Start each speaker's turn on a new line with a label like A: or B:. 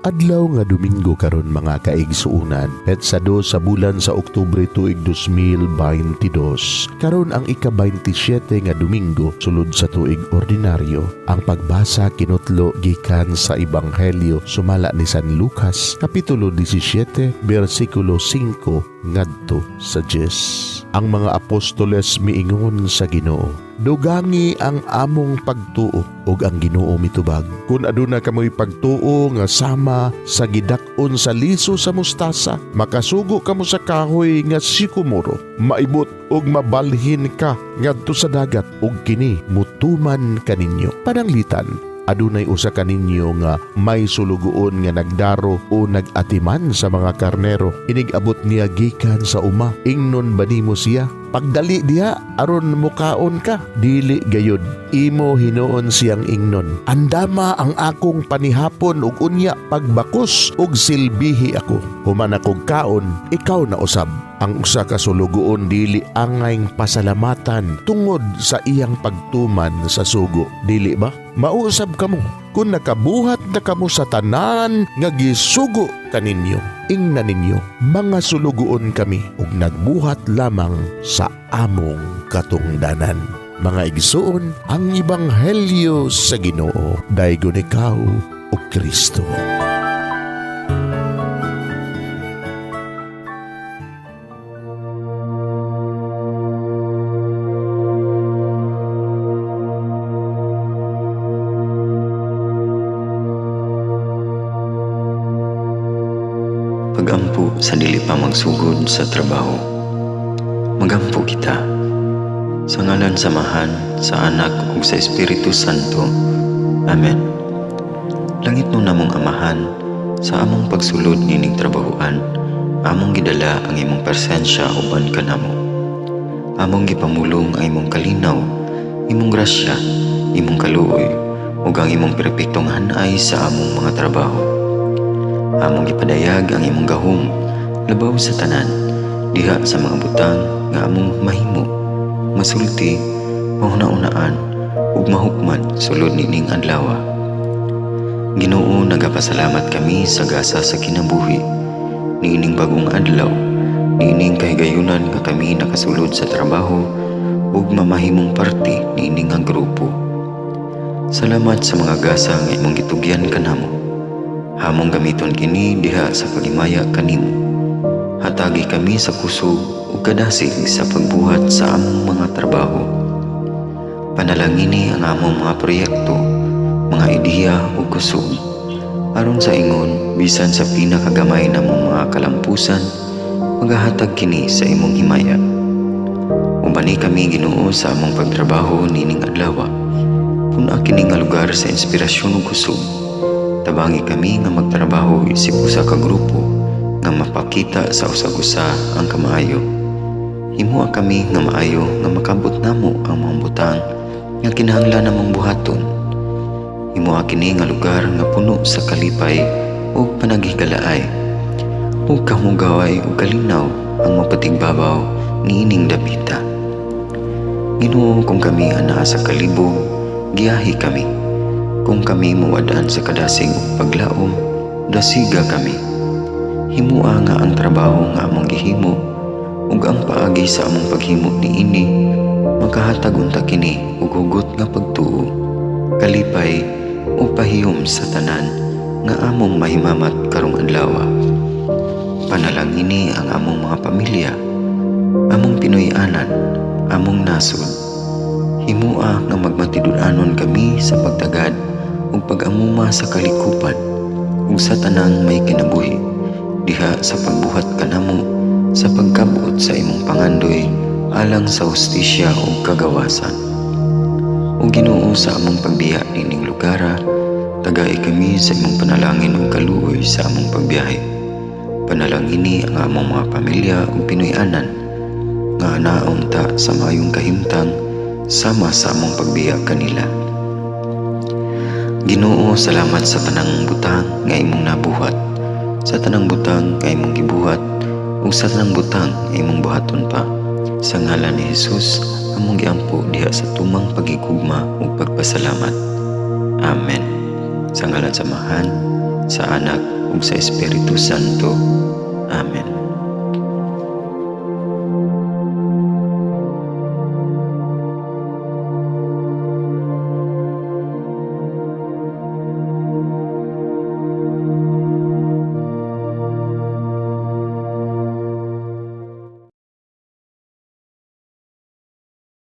A: Adlaw nga Domingo karon, mga kaigsuonan, petsa 2 sa bulan sa Oktubre, tuig 2022. Karon ang ika-27 nga Domingo sulod sa tuig ordinaryo. Ang pagbasa kinutlo gikan sa Ebanghelyo sumala ni San Lucas, kapitulo 17, bersikulo 5 ngadto sa 10. Ang mga apostoles miingon sa Ginoo, "Dugangi ang among pagtuo." Ug ang Ginoo mitubag, "Kun aduna kamoy pagtuo nga sama sa gidak-on sa liso sa mustasa, makasugo kamo sa kahoy nga sikomoro, 'Maibot ug mabalhin ka ngadto sa dagat,' ug kini mutuman kaninyo." Pananglitan, adunay usa kaninyo nga may sulugoon nga nagdaro o nag-atiman sa mga karnero. Inig-abot niya gikan sa uma, ingnon ba nimo siya, 'Pagdali diha aron mukaon ka'? Dili gayud. Imo hinuon siyang ingnon, 'Andama ang akong panihapon ug unya pagbakos ug silbihi ako. Human akog kaon, ikaw na usab.' Ang usa ka sulugoon dili angayng pasalamatan tungod sa iyang pagtuman sa sugo, dili ba? Mao usab kamo, kun nakabuhat na kamo sa tanan nga gisugo kaninyo, ingna ninyo, 'Mga sulugoon kami ug nagbuhat lamang sa among katungdanan.'" Mga igsuon, ang ebanghelyo sa Ginoo. Daygon ikaw, o Kristo.
B: Pagampo sa dili pa magsugod sa trabaho. Magampo kita. Sa ngalan sa Amahan, sa Anak ug sa Espiritu Santo. Amen. Langitnon namong Amahan, sa among pagsulod nining trabahoan, among gidala ang imong presensya uban kanamo. Among gipamulong ang imong kalinaw, imong grasya, imong kaluoy, ug ang imong perpektong hanay sa among mga trabaho. Among gipadayag ang imong gahom labaw sa tanan diha sa mga butang nga among mahimo, masulti, mahuna-unaan ug mahukman sulod nining adlaw. Ginoo, nagapasalamat kami sa gasa sa kinabuhi niining bag-ong adlaw, niining kahigayunan nga kami nakasulod sa trabaho ug mamahimong parte niini nga grupo. Salamat sa mga gasa nga imong gitugyan kanamo. Among gamiton kini diha sa paghimaya kanimo. Hatagi kami sa kusog ug kadasig sa pagbuhat sa among mga trabaho. Panalangini ang among mga proyekto, mga ideya ug kusog. Aron sa ingon, bisan sa pinakagamay namong mga kalampusan, magahatag kini sa imong himaya. Ubani kami, Ginoo, sa among pagtrabaho nining adlaw. Pun-a kini nga lugar sa inspirasyon ug kusog. Tabangi kami nga magtrabaho isip usa ka grupo nga mapakita sa usag-usa ang kamaayo. Himoa kami nga maayo nga makabot namo ang mga butang nga kinahanglan namong buhaton. Himoa kini nga lugar nga puno sa kalipay ug panaghigalaay. Ug kahugaway ug kalinaw ang mapatigbabaw niining dapita. Ginoo, kung kami anaa sa kalibog, giyahi kami. Kung kami mawad-an sa kadasig ug paglaom, dasiga kami. Himoa nga ang trabaho nga among gihimo ug ang paagi sa among paghimo niini makahatag unta kini og hugot nga pagtuo, kalipay ug pahiyom sa tanan nga among mahimamat karong adlaw. Panalangini ang among mga pamilya, among Pinoy-anan, among nasod. Himoa nga magmatinud-anon kami sa pagtagad ug pag-amuma sa kalikupan ug sa tanang may kinabuhi diha sa pagbuhat kanamo sa pagkabot sa imong pangandoy alang sa hustisya ug kagawasan. O Ginoo, sa among pagbiya nining lugara, tagai kami sa imong panalangin ug kaluoy sa among pagbiyahe. Panalangini ang among mga pamilya ug Pinoy-anan nga anaon ta sa maayong kahimtang sama sa among pagbiya kanila. Ginoo, salamat sa tanang butang nga imong nabuhat, sa tanang butang nga imong gibuhat, ug sa tanang butang nga imong buhaton pa. Sa ngalan ni Jesus, among giampo diha sa tumang paghigugma ug pagpasalamat. Amen. Sa ngalan sa Amahan, sa Anak ug sa Espiritu Santo. Amen.